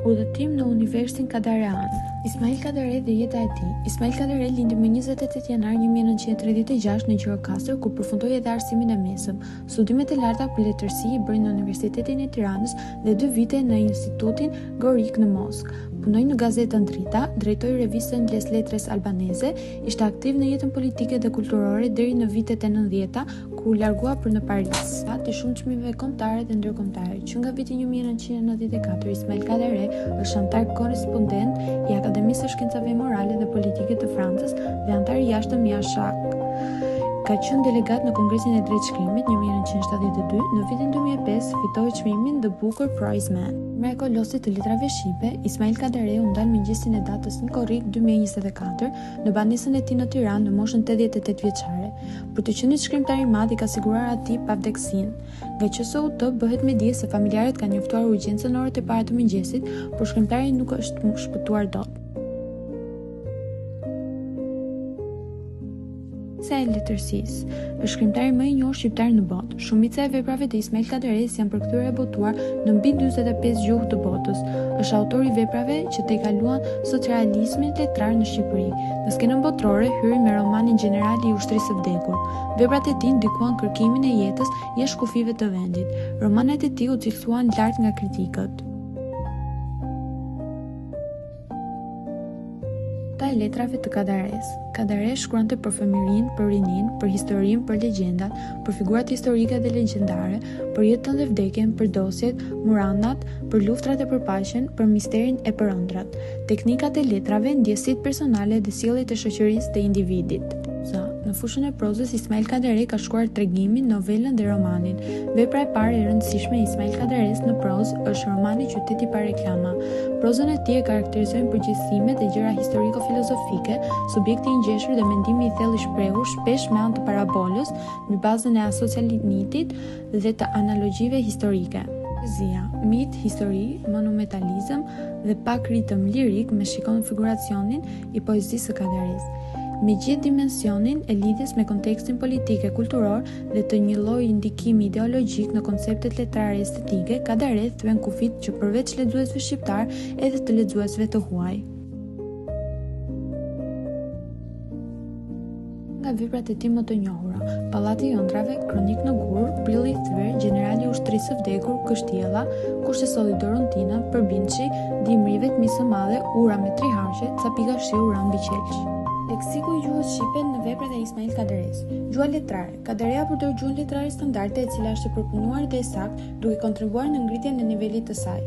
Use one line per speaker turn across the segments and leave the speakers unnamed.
Udhëtim në universin Kadarean. Ismail Kadare dhe jeta e tij. Ismail Kadare lindi më 28 janar 1936 në Gjirokastër, ku përfundoi edhe arsimin e mesëm. Studimet e larta për letërsi i bëri në Universitetin e Tiranës dhe dy vite në Institutin Gorki në Moskë. Punoi në gazetën Drita, drejtoi revistën Les Lettres Albanese, ishte aktiv në jetën politike dhe kulturore deri në vitet e 90-ta, ku u largua për në Paris. Pati shumë çmime kombëtare dhe ndërkombëtare. Që nga viti 1994, Ismail Kadare është anëtar korrespondent i Akademisë së Shkencave Morale dhe Politike të Francës dhe anëtar i jashtëm i ASHAK. Ka qenë delegat në Kongresin e Drejtshkrimit 1972, në vitin 2005 fitoi çmimin The Booker Prize Man. Emra e kolosit të letrave shqipe, Ismail Kadare u ndal mëngjesin e datës 1 korrik 2024 në banesën e tij në Tiranë në moshën 88 vjeçare. Për të qenit shkrimtar i madh i ka siguruar atij pavdekësinë. Nga QSUT bëhet me dije se familjarët kanë njoftuar urgjencën në orët e para të mëngjesit, por shkrimtari nuk është shpëtuar dot. Sa e letërsisë. Është shkrimtari më i njohur shqiptar në botë. Shumica e veprave të Ismail Kadaresë janë përkthyer e botuar në mbi 45 gjuhë të botës. Është autor i veprave që tejkaluan socrealizmin letrar në Shqipëri. Në skenën botërore hyri me romanin Gjenerali i Ushtrisë së Vdekur. Veprat e tij ndikuan kërkimin e jetës jashtë kufijve të vendit. Romanet e tij u cilësuan lart nga kritikët. Ta e letrave të Kadaresë. Kadare shkruante për fëmijërinë, për rininë, për historinë, për legjendat, për figurat historike dhe legjendare, për jetën dhe vdekjen, për dosjet, muranat, për luftrat e për paqen, për misterin e për ëndrrat. Teknikat e letrave, ndjesitë personale dhe sjelljet e shoqërisë dhe individit. Proza. Në fushën e prozës, Ismail Kadare ka shkruar tregimin, novelën dhe romanin. Vepra e parë e rëndësishme e Ismail Kadaresë në prozë është romani Qyteti pa reklama. Prozën e tij e karakterizojnë përgjithësimet e gjera historiko-filozofike, subjekti i ngjeshur dhe mendimi i thellë i shprehur shpesh me anë të parabolës, mbi bazën e asociacionit dhe të analogjive historike. Poezia, mit, histori, monumentalizëm dhe pak ritëm lirik me shikon figuracionin i poezisë së Kadaresë. Me gjithë dimensionin e lidhjes me kontekstin politik e kulturor dhe të një lloji ndikimi ideologjik në konceptet letrare estetike, Kadare thyen kufijtë që përveç lexuesve shqiptarë edhe të lexuesve të huaj. Nga veprat e tij më të njohura, Pallati i Ëndrrave, Kronikë në gur, Prilli i thyer, Gjenerali i ushtrisë së vdekur, Kështjella, Kush e solli Doruntinën, Përbindshi, Dimri i vetmisë së madhe, Ura me tri harqe, Ca pika shiu ranë mbi qelq. Leksiku i gjuhës shqipe në veprat e Ismail Kadaresë. Gjuha letrare. Kadareja përdor gjuhën letrare standarde e cila është e përpunuar dhe e saktë, duke kontribuar në ngritjen e nivelit të saj.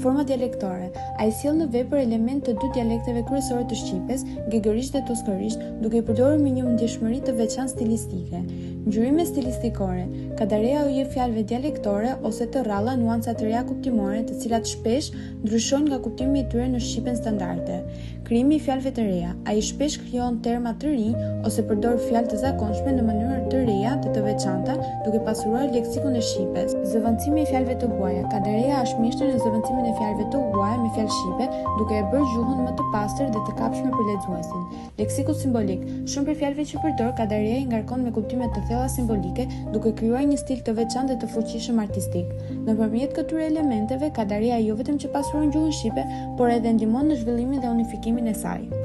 Forma dialektore. Ai sjell në vepër elementë të dy dialekteve kryesore të shqipes, gegërisht dhe toskërisht, duke i përdorur me një ndjeshmëri të veçantë stilistike. Ngjyrime stilistikore. Kadareja u jep fjalëve dialektore ose të rralla nuanca të reja kuptimore, të cilat shpesh ndryshojnë nga kuptimi i tyre në shqipen standarde. Krijimi i fjalëve të reja. Ai shpesh krijon terma të rinj ose përdor fjalë të zakonshme në mënyra të reja dhe të veçanta, duke pasuruar leksikun e shqipes. Zëvendësimi i fjalëve të huaja. Kadareja është mjeshtër në zëvendësimin e fjalëve të huaja me fjalë shqipe, duke e bërë gjuhën më të pastër dhe të kapshme për lexuesin. Leksiku simbolik. Shumë prej fjalëve që përdor, Kadareja i ngarkon me kuptime të thella simbolike, duke krijuar një stil të veçantë dhe të fuqishëm artistik. Nëpërmjet këtyre elementeve, Kadareja jo vetëm që pasuron gjuhën shqipe, por edhe ndihmon në zhvillimin dhe unifikimin e saj.